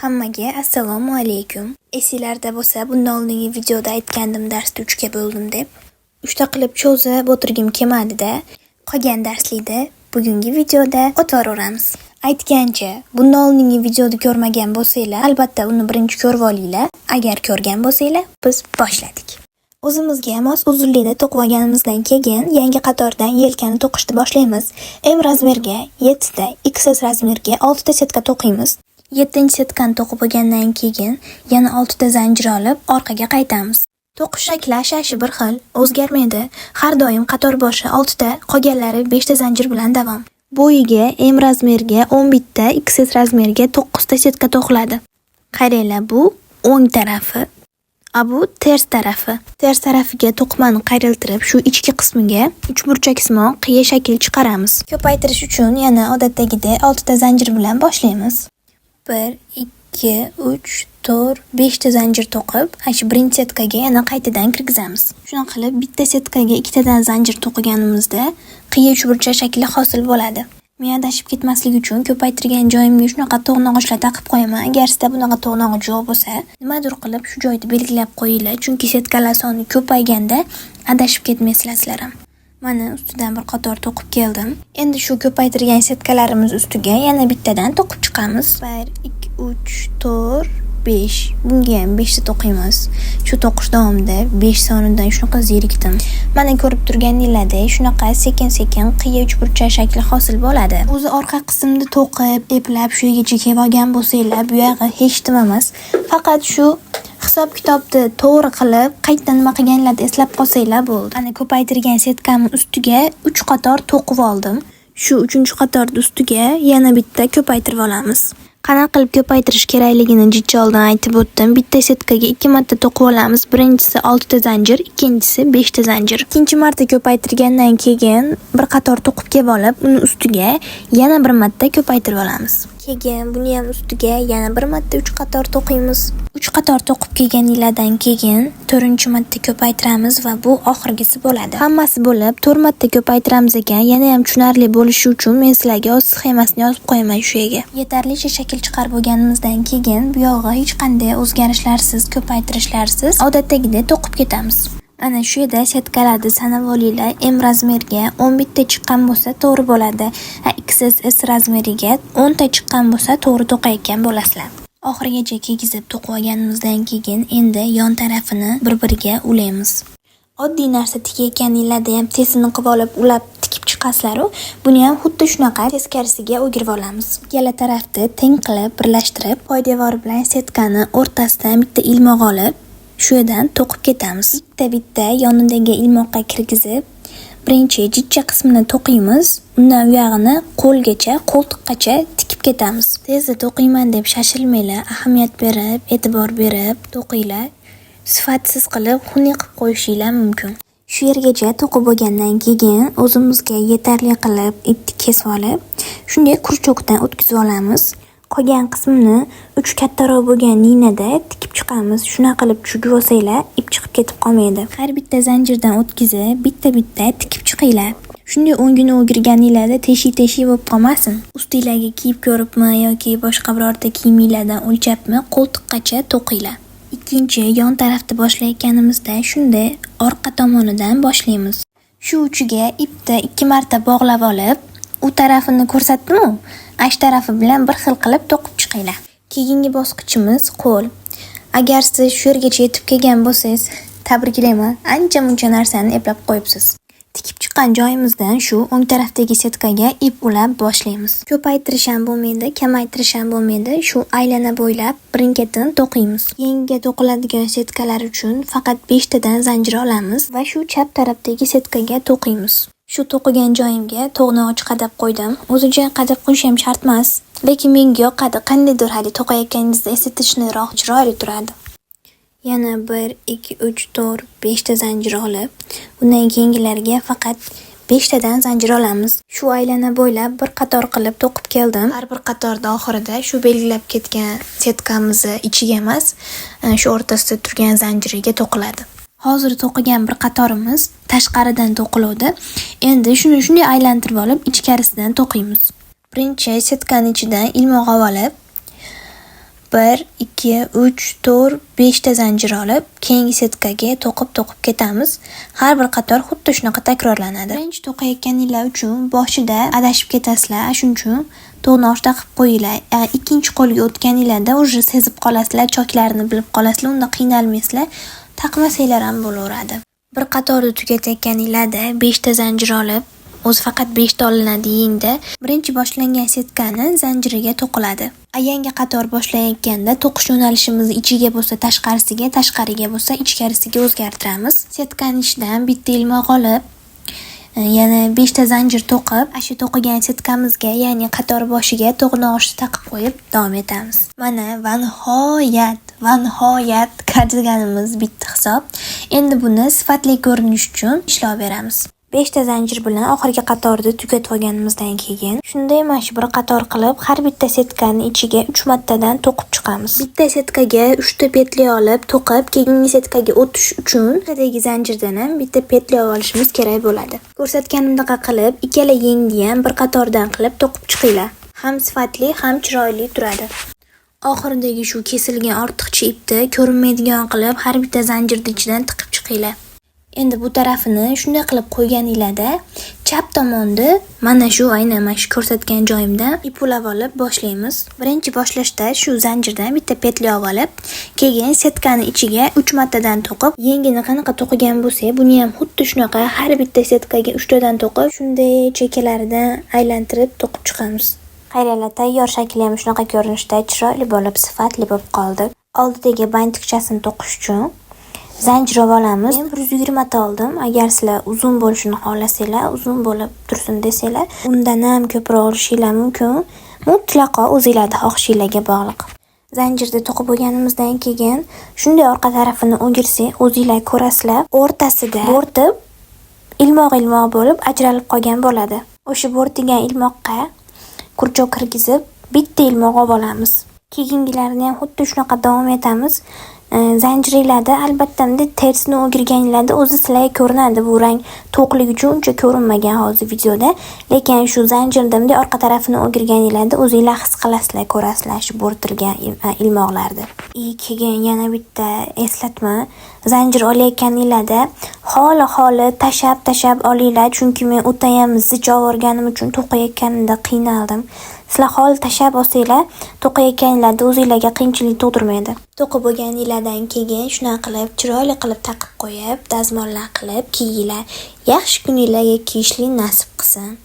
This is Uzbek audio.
Hammaga assalomu alaykum. Esinglarda bo'lsa, bundan oldingi videoda aytgandim, darsni 3 ga bo'ldim deb. 3 ta qilib cho'zib o'tirgim kelmadi-da. Qolgan darslikni bugungi videoda o'taveramiz. Aytgancha, bundan oldingi videoni ko'rmagan bo'lsanglar, albatta uni birinchi ko'rib olinglar. Agar ko'rgan bo'lsanglar, biz boshladik. O'zimizga mos uzunlikda to'qib olganimizdan keyin yangi qatordan yelkani to'qishni boshlaymiz. M размер ga 7 ta, XS размер ga 6 ta setka to'qiymiz. 7-setkani to'qib bo'lgandan keyin yana 6 ta zanjir olib orqaga qaytamiz. To'qish shakli ashashi bir xil, o'zgarmaydi. Har doim qator boshi 6 ta, qolganlari 5 ta zanjir bilan davom. Bo'yiga M размер ga 11 ta, XS размер ga 9 ta setka to'qiladi. Qaranglar, bu o'ng tarafi. A bu ters tarafi. Ters tarafiga to'qimani qayriltirib, shu ichki qismiga uchburchaksimon qiya shakl chiqaramiz. Ko'paytirish uchun yana odatdagidek 6 ta zanjir bilan boshlaymiz. 1, 2, 3, 4, 5 ta zanjir to'qib, ana shu birinchi setkaga yana qaytadan kirgizamiz. Shunaqa qilib bitta setkaga ikkitadan zanjir to'qiganimizda qiya uchburchak shakli hosil bo'ladi. Men adashib ketmaslik uchun ko'paytirgan joyimga shunaqa to'g'nog'ichlar taqib qo'yaman. Agar sizda bunaqa to'g'nog'ich yo'q bo'lsa, nimadir qilib shu joyni belgilab qo'yinglar. Chunki setkalar soni ko'payganda adashib ketmaysizlar sizlar ham. Mana ustidan bir qator to'qib keldim. Endi shu ko'paytirgan setkalarimiz ustiga yana bittadan to'qib chiqamiz. 1, 2, 3, 4, 5. Bunga ham 5 ta to'qiymiz. Shu to'qish davomida 5 sonidan shunaqa zerikdim. Mana ko'rib turganinglardek, shunaqa sekin-sekin qiya uchburchak shakli hosil bo'ladi. O'zi orqa qismni to'qib, eplab shu yergacha kelib olgan bo'lsanglar, bu yog'i hech nima emas. Faqat shu hisob-kitobni to'g'ri qilib, qayerda nima qilganlarni eslab qolsanglar bo'ldi. Ana ko'paytirgan setkamni ustiga 3 qator to'qib oldim. Shu 3-qatorni ustiga yana bitta ko'paytirib olamiz. Qanaqa qilib ko'paytirish kerakligini jicha oldin aytib o'tdim. Bitta setkaga 2 marta to'qib olamiz. Birinchisi 6 ta zanjir, ikkinchisi 5 ta zanjir. Ikkinchi marta ko'paytirgandan keyin bir qator to'qib kelib olib, uni ustiga yana bir marta ko'paytirib olamiz. Keyin buni ham ustiga yana bir marta 3 qator to'qiymiz. 3 qator to'qib kelganinglardan keyin 4-marta ko'paytiramiz va bu oxirgisi bo'ladi. Hammasi bo'lib 4 marta ko'paytiramiz ekan, yana ham tushunarli bo'lishi uchun men sizlarga o'z sxemasini yozib qo'yaman shu yerga. Yetarlicha shakl chiqarib bo'lganimizdan keyin bu yog'i hech qanday o'zgarishlarsiz, ko'paytirishlarsiz odatdagidek to'qib ketamiz. Ana shu yerda setkalarni sanab olinglar. M размер ga 11 ta chiqqan bo'lsa to'g'ri bo'ladi. XS, S размер iga 10 ta chiqqan bo'lsa to'g'ri to'qayotgan bo'lasizlar. Oxirigacha kiygizib to'qib olganimizdan keyin endi yon tarafini bir-biriga ulaymiz. Oddiy narsa tikayotganinglarda ham tesini qilib olib ulab tikib chiqasizlar-u, buni ham xuddi shunaqa teskarisiga o'girib olamiz. Ikkala tarafni teng qilib birlashtirib, poydevor bilan setkani o'rtasidan bitta ilmoq olib, shu yerdan to'qib ketamiz. Bitta-bitta yonidagi ilmoqqa kirgizib, birinchi jichcha qismini to'qiymiz, undan u yog'ini qo'lgacha, qo'ltiqqacha tikib ketamiz. Tezda to'qiyman deb shoshilmanglar, ahamiyat berib, e'tibor berib to'qinglar. Sifatsiz qilib, xunuk qilib qo'yishinglar mumkin. Shu yergacha to'qib bo'lgandan keyin o'zimizga yetarli qilib ipni kesib olib, shunday крючок dan o'tkazib olamiz. Qolgan qismini 3 kattaroq bo'lgan ninada tikib chiqamiz. Shunaqa qilib tushirib olsanglar, ip chiqib ketib qolmaydi. Har bitta zanjirdan o'tkazib, bitta-bitta tikib chiqinglar. Shunday o'ngini o'girganinglarda teshik-teshik bo'lib qolmasin. Ustinglarga kiyib ko'ribmi yoki boshqa birorta kiyiminglardan o'lchabmi, qo'ltiqqacha to'qinglar. Ikkinchi yon tarafni boshlayotganimizda shunday orqa tomonidan boshlaymiz. Shu uchiga ipni 2 marta bog'lab olib, u tarafini ko'rsatdim-u, ash tarafi bilan bir xil qilib to'qib chiqinglar. Keyingi bosqichimiz qo'l. Agar siz shu yergacha yetib kelgan bo'lsangiz, tabriklayman, ancha-muncha narsani eplab qo'yibsiz. Tikib chiqqan joyimizdan shu o'ng tarafdagi setkaga ip ulab boshlaymiz. Ko'paytirish ham bo'lmaydi, kamaytirish ham bo'lmaydi. Shu aylana bo'ylab birin-ketin to'qiymiz. Yengiga to'qiladigan setkalar uchun faqat 5 tadan zanjir olamiz va shu chap tarafdagi setkaga to'qiymiz. Shu to'qigan joyimga to'g'nog'ich qadab qo'ydim. O'zicha qadab qo'yish ham shart emas, lekin menga yoqadi. Qandaydir hali to'qayotganingizda estetikroq, chiroyli turadi. Yana 1, 2, 3, 4, 5 ta zanjir olib, undan keyingilarga faqat 5 tadan zanjir olamiz. Shu aylana bo'ylab bir qator qilib to'qib keldim. Har bir qatorda oxirida shu belgilab ketgan setkamizni ichiga emas, shu o'rtasida turgan zanjiriga to'qiladi. Hozir to'qigan bir qatorimiz tashqaridan to'qiluvdi. Endi shuni shunday aylantirib olib, ichkarisidan to'qiymiz. Birinchi setkani ichidan ilmoq olib, 1, 2, 3, 4, 5 ta zanjir olib, keyingi setkaga to'qib-to'qib ketamiz. Har bir qator xuddi shunaqa takrorlanadi. Birinchi to'qiyotganinglar uchun boshida adashib ketasizlar. Shuning uchun to'g'noq taqib qo'yinglar. Ikkinchi qo'lga o'tganinglarda уже sezib qolasizlar, choklarini bilib qolasizlar, unda qiynalmaysizlar. Taqmasanglar ham bo'laveradi. Bir qatorni tugatayotganinglarda 5 ta zanjir olib, o'zi faqat 5 ta olinadi yengda. Birinchi boshlangan setkani zanjiriga to'qiladi. Yangi qator boshlayotganda to'qish yo'nalishimizni ichiga bo'lsa tashqarisiga, tashqariga bo'lsa ichkarisiga o'zgartiramiz. Setkani ichidan bitta ilmoq olib, yana 5 ta zanjir to'qib, shu to'qigan setkamizga, ya'ni qator boshiga to'g'nog'ishni taqib qo'yib davom etamiz. Mana va nihoyat kardiganimiz bitdi hisob. Endi buni sifatli ko'rinish uchun ishlov beramiz. 5 ta zanjir bilan oxirgi qatorni tugatib olganimizdan keyin shunday mana shu bir qator qilib har bitta setkani ichiga 3 martadan to'qib chiqamiz. Bitta setkaga 3 ta petli olib to'qib, keyingi setkaga o'tish uchun o'rtadagi zanjirdan ham bitta petli olishimiz kerak bo'ladi. Ko'rsatganimdaqa qilib ikkala yengni ham bir qatordan qilib to'qib chiqinglar. Ham sifatli, ham chiroyli turadi. Oxiridagi shu kesilgan ortiqcha ipni ko'rinmaydigan qilib har bitta zanjirni ichidan tiqib chiqinglar. Endi bu tarafini shunday qilib qo'yganinglarda chap tomonni mana shu aynan mana shu ko'rsatgan joyimdan ip ulab olib boshlaymiz. Birinchi boshlashda shu zanjirdan bitta petli olib, keyin setkani ichiga 3 martadan to'qib, yengini qanaqa to'qigan bo'lsak, buni ham xuddi shunaqa har bitta setkaga 3 tadan to'qib, shunday chekkalaridan aylantirib to'qib chiqamiz. Qaranglar, tayyor shakli ham shunaqa ko'rinishda chiroyli bo'lib, sifatli bo'lib qoldi. Oldidagi bantikchasini to'qish uchun zanjir olib olamiz. Men 120 ta oldim. Agar sizlar uzun bo'lishini xohlasanglar, uzun bo'lib tursin desanglar, undan ham ko'proq olishinglar mumkin. Mutlaqo o'zinglarning xohishinglarga bog'liq. Zanjirni to'qib bo'lganimizdan keyin shunday orqa tarafini o'girsak, o'zinglar ko'rasizlar, o'rtasida bo'rtib ilmoq-ilmoq bo'lib ajralib qolgan bo'ladi. O'sha bo'rtigan ilmoqqa kurchok kirgizib, bitta ilmoq olib olamiz. Keyingilarini ham xuddi shunaqa davom etamiz. Zanjiringlarda albatta bunday tersini o'girganinglarda o'zi sizlarga ko'rinadi. Bu rang to'qligi uchun uncha ko'rinmagan hozir videoda. Lekin shu zanjirda bunday orqa tarafini o'girganinglarda o'zinglar his qilasizlar, ko'rasizlar shu bo'rtilgan ilmoqlarni. Keyin yana bitta eslatma. Zanjir olayotganinglarda xoli-xoli tashab-tashab olinglar, chunki men o'tayam zich olib uchun to'qiyotganimda qiynaldim. Sizlar xoli tashab olsanglar, to'qiyotganinglarda o'zinglarga qiyinchilik tug'dirmaydi. To'qib bo'lganinglardan keyin shunaqa qilib chiroyli qilib taqib qo'yib, dazmollar qilib kiyinglar. Yaxshi kuninglarga kiyishlik nasib qilsin.